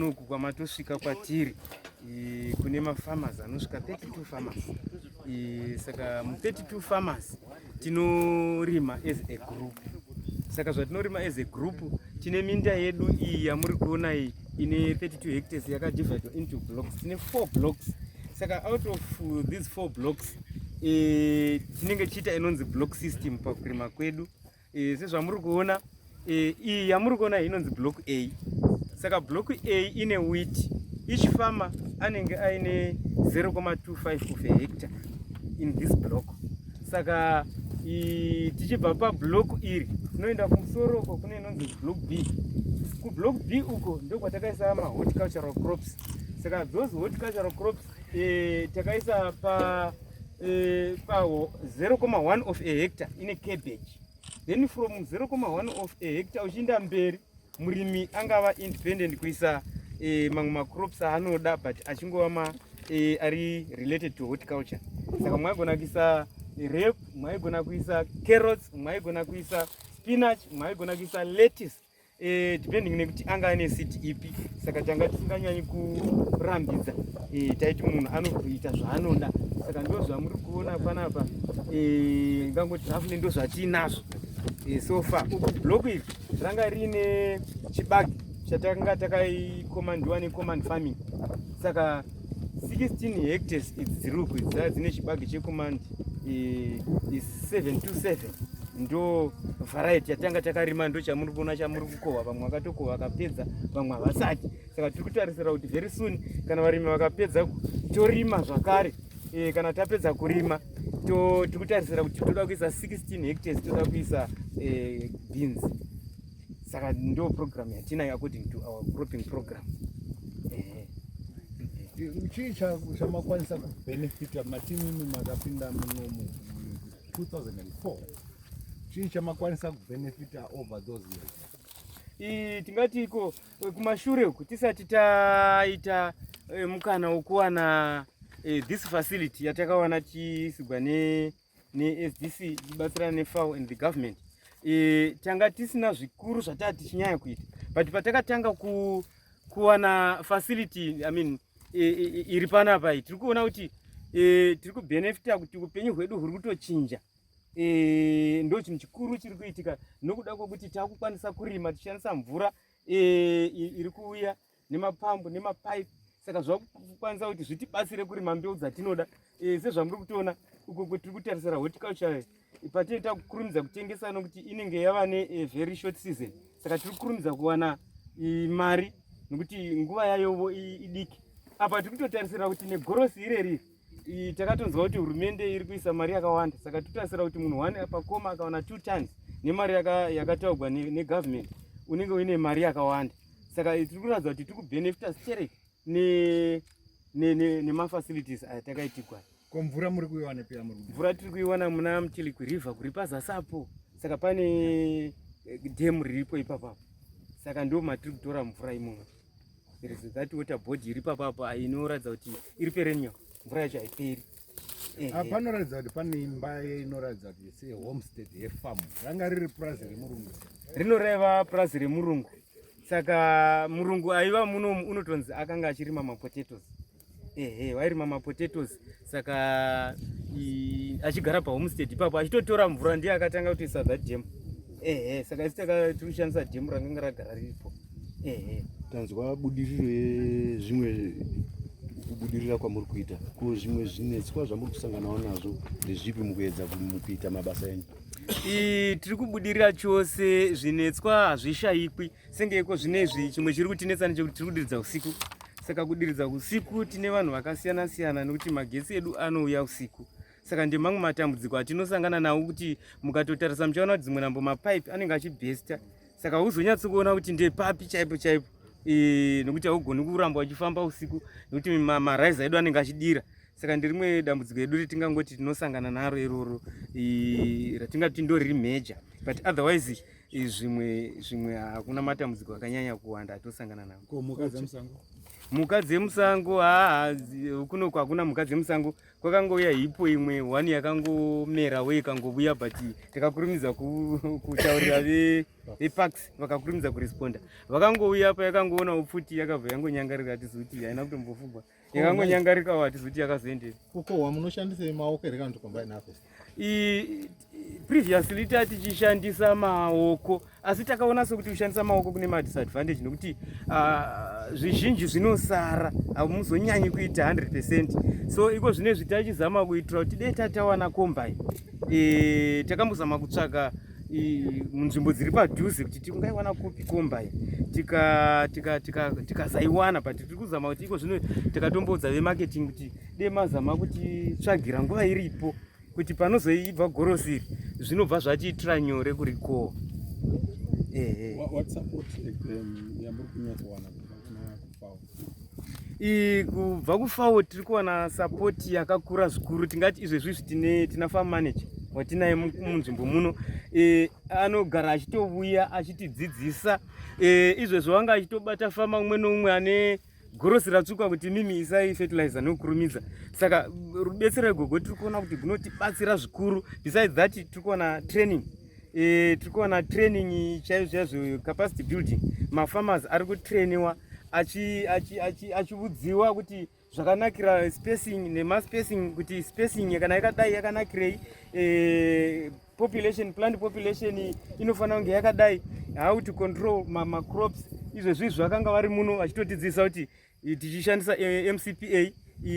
Kunoku kwamatosvika kwatiri kune mafarmers anosvika 32 farmers. Saka mu32 farmers tinorima as a group. Saka zvatinorima as a group, tine minda yedu iyi yamuri kuona iyi ine 32 hectares, yakadividwa into blocks. Tine four blocks. Saka out of these four blocks, tinenge tichiita inonzi block system pakurima kwedu. Sezvamuri kuona, iyi yamuri kuona iyi inonzi block A. Saka block A ine wheat. Each farmer anenge aine 0,25 of a hectare in this block. Saka tichibva pablock iri, tinoenda kumusoro uko kune inonzi block B. Kublock B uko ndokwatakaisa mahorticultural crops. Saka those horticultural crops takaisa pa 0,1 of a hectare ine cabbage. Then from 0,1 of a hectare uchiinda mberi, murimi angava independent kuisa mamwe macrops aanoda, but achingova ari related to horticulture. Saka mwaigona kuisa rape, mwaigona kuisa carrots, mwaigona kuisa spinach, mwaigona kuisa lettuce, depending nekuti anga ane seed ipi. Saka tanga tisinganyanyi kurambidza, taiti munhu anokuita zvaanoda. Saka ndo zvamuri kuona panapa, ngangoti roughly ndo zvatiinazvo so far. Uku block iri ranga riine chibage chatanga takaikommandiwa necommand farming. Saka 16 hectares idzi dziri uku dzaa dzine chibage checommand 727, ndo variety yatanga takarima. Ndo chamuri kuona, chamuri kukohwa. Vamwe vakatokohwa vakapedza, vamwe havasati. Saka tiri kutarisira kuti very soon kana varimi vakapedza, torima zvakare. Kana tapedza kurima, tiri kutarisira kuti toda kuisa 16 hectares, toda kuisa beans. Saka ndo program yatinayo according to our cropping program. Chii chamakwanisa kubhenefita matimimi makapinda munomu 2004? Chii chamakwanisa kubhenefita over those years? Tingati iko kumashure uku, tisati taita mukana wekuwana this facility yatakawana tiisigwa neSDC ichibatsirana neFAO and the government, tanga tisina zvikuru zvataa tichinyanya kuita. But patakatanga kuwana facility, I mean, iri panapa iyi, tiri kuona kuti tiri kubhenefita, kuti upenyu hwedu huri kutochinja. Ndo chinhu chikuru chiri kuitika nokuda kwokuti taakukwanisa kurima tichishandisa mvura iri kuuya nemapambu nemapaipi. Saka zvakukwanisa kuti zvitibatsire kurima mbeu dzatinoda. Sezvamuri kutoona uko, tiri kutarisira horticulture patinoita kukurumidza kutengesa, nokuti inenge yava nevery short season. Saka tiri kukurumidza kuwana mari nokuti nguva yayovo idiki. Apa tiri kutotarisira kuti negorosi ireri, takatonzwa kuti hurumende iri kuisa mari yakawanda. Saka totarisira kuti munhu one pakoma akawana 2 tons nemari yakataurwa negovernment, unenge uine mari yakawanda. Saka tiri kuratidza kuti tiri kubhenefita sterek nemafacilities aya takaitigwa. Ko mvura muri kuiwana pia muri? Mvura tiri kuiwana muna Mutirikwi River kuri pazasi apo. Saka pane dhemu riripo ipapapo, saka ndo matiri kutora mvura imomo. There is that water body iri papapo inoratidza kuti iri perennial, mvura yacho haiperi. Ah, panoratidza kuti pane imba inoratidza kuti sehomestead yefarm. Ranga riri purazi remurungu? Rinoreva purazi remurungu. Saka murungu aiva munomu unotonzi akanga achirima mapotatoes. Ehe, vairima mapotatoes. Saka achigara pahomestead ipapo achitotora mvura, ndiye akatanga kutoisa that dam. Ehe, saka isi tiri kushandisa dhemu rakanga ragara riripo. Ehe. Tanzwa budiriro yezvimwe kubudirira kwamuri kuita. Ko zvimwe zvinetswa zvamuri kusanganawo nazvo ndezvipi mukuedza mukuita mabasa enyu? Tiri kubudirira chose, zvinetswa hazvishayikwi. Sengeko zvinezvi, chimwe chiri kutinetsa ndechekuti tiri kudiridza usiku. Saka kudiridza usiku tine vanhu vakasiyana siyana, nekuti magetsi edu anouya usiku. Saka ndemamwe matambudziko atinosangana nawo, kuti mukatotarisa muchaona kuti dzimwe nambo mapaipi anenge achibhesta. Saka uzonyatsokuona kuti ndepapi chaipo chaipo, nekuti haugoni kuramba uchifamba usiku, nekuti mariser edu anenge achidira. Saka ndirimwe dambudziko edu retingangoti tinosangana naro iroro, ratingati ndo riri major. But otherwise zvimwe hakuna matambudziko akanyanya kuwanda atinosangana nawo. Ko mhuka dzemusango? Mhuka dzemusango haa, kuno hakuna mhuka dzemusango. Kwakangouya hippo imwe one yakangomerawo ikangovuya, but takakurumidza kutaurira veparks, vakakurumidza kuresponda. Vakangouya pa yakangoonawo pfuti, yakabva yangonyangarika. Hatizivi kuti haina kutombofugwa, yakangonyangarikawo, hatizivi kuti yakazoendepi. Kukohwa munoshandisa maoko here kana kuti combine harvest? Previously tatichishandisa maoko, asi takaona sekuti kushandisa maoko kune madisadvantage nekuti zvizhinji zvinosara, hamuzonyanyi kuita 100%. So iko zvinezvi tachizama kuitira kuti dei tatawana combine. Takambozama kutsvaka munzvimbo dziri padhuze kuti tingaiwana kupi combine, tikasaiwana, but tiri kuzama kuti iko zvino tikatomboudza vemarketing kuti dei mazama kutitsvagira nguva iripo kuti panozoibva gorosi iri zvinobva zvatiitira nyore kurikohwa. Ehe. What support yamuri kunyatsowana kubva kuna kuFAO? Kubva kuFAO tiri kuwana support yakakura zvikuru. Tingati izvezvi izvi tina farm manager watinaye munzvimbo muno. Anogara achitovuya achitidzidzisa. Izvezvi wanga achitobata farmer umwe neumwe ane gorosi ratsvuka kuti mimi isai fertilizer nokurumidza. Saka rubetsero igogo tiri kuona kuti gunotibatsira zvikuru. Besides that, tiri kuwana training, tiri kuwana training chaizvo chaizvo, capacity building. Mafarmers ari kutrainiwa achiudziwa kuti zvakanakira spacing nemaspacing, kuti spacing kana yakadai yakanakirei, population, plant population inofanira kunge yakadai, how to control macrops. Izvezvi zvakanga vari muno vachitotidzidzisa kuti tichishandisa MCPA,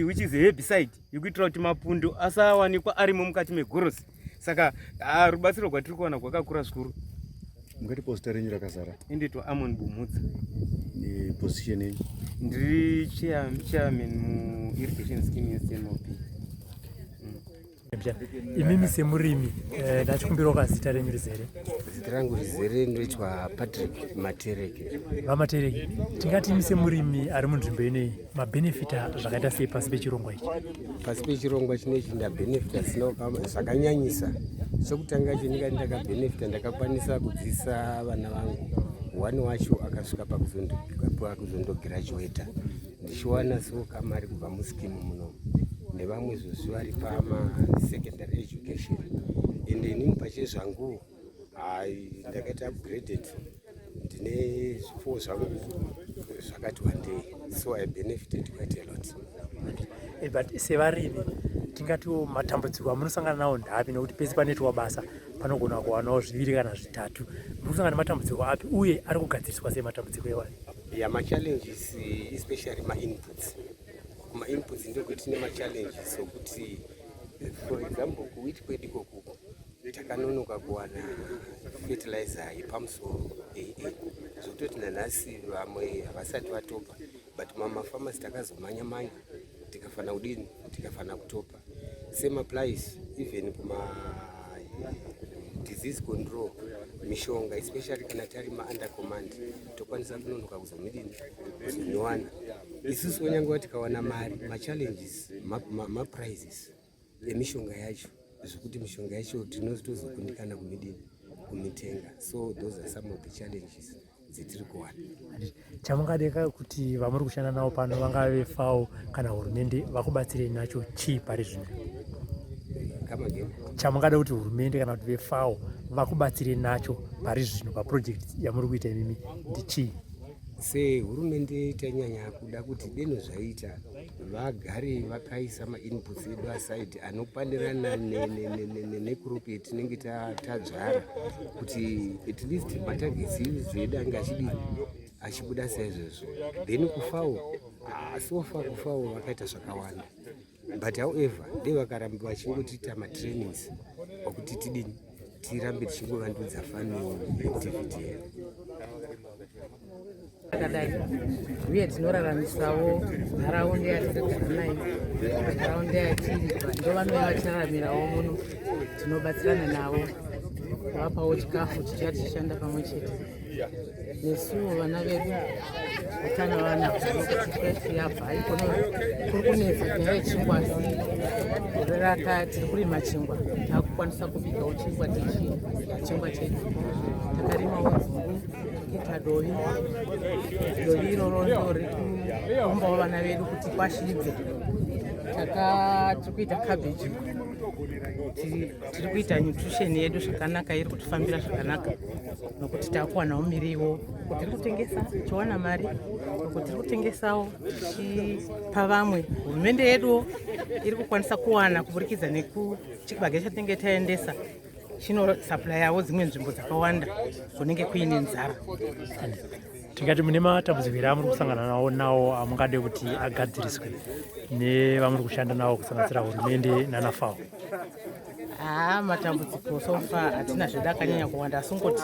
which is herbicide yekuitira kuti mapundo asawanikwa arimo mukati megorosi. Saka rubatsiro rwatiri kuwana rwakakura zvikuru. Mungatipa zita renyu rakazara? Inditwa Amon Bumhudza. Neposition yenyu? Ndiri chairman muirrigation scheme yeStanmore B. Imimi semurimi, ndachikumbirawo kazita renyu rizere. Zita rangu rizere ndinoitwa Patrick Matereke. VaMatereke, tingati imi semurimi ari munzvimbo ineyi mabhenefita zvakaita sei pasi pechirongwa ichi? Pasi pechirongwa chinechi ndabhenefita zvakanyanyisa. Chokutanga chendingati ndakabhenefita, ndakakwanisa kudzidzisa vana vangu. One wacho akasvika pakuzondograduata ndichiwana so kamari kubva muscheme muno, nevamwe zvozvi vari pamasecondary education. Ende inini pachezvangu hai, ndakaita upgraded, ndine zvipfuwo zvangu zvakati wandei, so I benefited quite a lot. But sevarimi tingatiwo matambudziko amunosangana nawo ndapi? Nekuti pese panoitwa basa panogona kuwanawo zviviri kana zvitatu. Muri kusangana nematambudziko api uye ari kugadziriswa sei matambudziko iwayo? Ya, machallenges especially mainputs. Kumainputs ndokuti tine machallenges okuti, for example, kuwheat kwedu ikokuko takanonoka kuwana fertilizer yepamusoro AA, zvokutoti nanhasi vamwe havasati vatopa, but mamafamasi takazomanya manya tikafana kudini, tikafana kutopa. Same applies even kuma disease control mishonga, especially kana tarima under command, tokwanisa kunonoka kuzomidini, kuzoniwana isusu. Kunyange tikawana mari, machallenges maprices emishonga yacho, zvekuti mishonga yacho tinotozokundikana kumidini, kumitenga. So those are some of the challenges dzetiri kuwana. Chamungade kuti vamuri kushanda navo pano, vangave FAO kana hurumende, vakubatsirei nacho chii pari zvino? Come again? Chamungada kuti hurumende kana kuti veFAO vakubatsirei nacho pari zvino paproject yamuri kuita imimi ndichii? Sehurumende tanyanya kuda kuti deno zvaita vagare vakaisa mainputs edu aside anokwanirana necrop yetinenge tadzvara, kuti at least matargets edu ange achidini, achibuda saizvozvo. Then kuFAO, so far kuFAO vakaita zvakawanda, but however dei vakaramba vachingotiita matrainings okuti tidini, tirambe tichingovandudza farming activity yedu. Akadai uye tinoraramisawo nharaunda yatiri kugara nayo, nharaunda yatiri ndo vanouya vachiraramirawo muno. Tinobatsirana navo kuvapawo chikafu, tichiva tichishanda pamwe chete. Nesuwo vana vedu utano vana yabva ikono kuri kunetsa nyaya yechingwa. Asi gore raka tiri kurima chingwa. Takukwanisa kubikawo chingwa tichidya chingwa chedu. Takarimawo nzungu, tikaita dovi. Dovi iroro ndiro riri kuumbawo vana vedu kuti kwashibve. Taka tiri kuita cabbage, tiri kuita nutrition yedu zvakanaka, iri kutifambira zvakanaka nokuti takuwanawo miriwo. Uko tiri kutengesa tichiwana mari, uko tiri kutengesawo tichipa vamwe. Hurumende yeduwo iri kukwanisa kuwana kuburikidza nekuchibage chatinenge taendesa, chinosupplyawo dzimwe nzvimbo dzakawanda kunenge kuine nzara. Tingati mune matambudziko here amuri kusangana nawo amungade kuti agadziriswe nevamuri kushanda navo, kusanganisira hurumende nanaFAO? Haa, matambudziko so far hatina zvedu akanyanya kuwanda, asi ngoti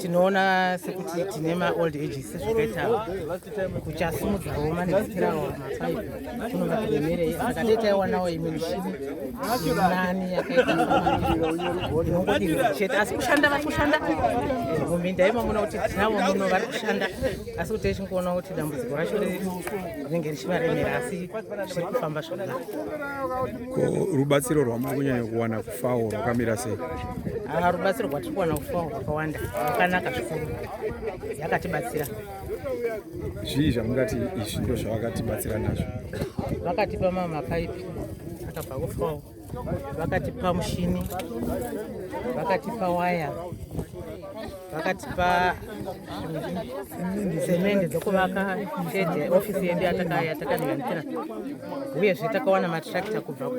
tinoona sekuti tine maold ages, sezvakaita kuchasimudzawo manetserawo mapaipi kunovatiremerei. Saka dei taiwanawo imwe mishini nani yakaita inongodiriza chete, asi kushanda vari kushanda muminda imomuno, kuti tinavo muno vari kushanda, asi kuti tichingoona kuti dambudziko racho rinenge richivaremera, asi zviri kufamba zvakanaka. Ko rubatsiro rwamuri kunyanya kuwana kuFAO rwakamira sei? Ah, rubatsiro rwatiri kuwana kuFAO rwakawanda, rwakanaka zvikuru, yakatibatsira. Zvii zvamungati izvi ndo zvavakatibatsira nazvo? Vakatipa mapaipi akabva kuFAO, vakatipa mushini, vakatipa waya, vakatipa semende dzokuvaka shedhi, ofisi yedu yatakaninganisira. Uyezve takawana matrakita kubva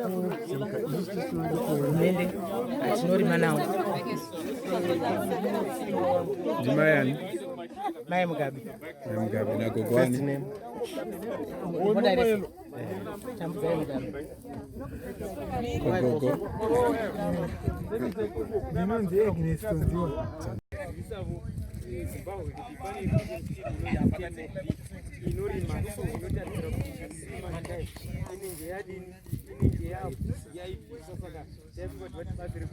kuhurumende atinorima nawo. Ndimai ani? Mai Mugabe. Mai Mugabe. Nagogo ani? Mudarese Tambudzai Mugabe. Gogo? Ndinonzi Agnes Tonziwa. Zimbabwe kuti pane inorima, inotarisira kuti inenge yadini, inenge yaibvisa, saka taifunga kuti vatibatsire.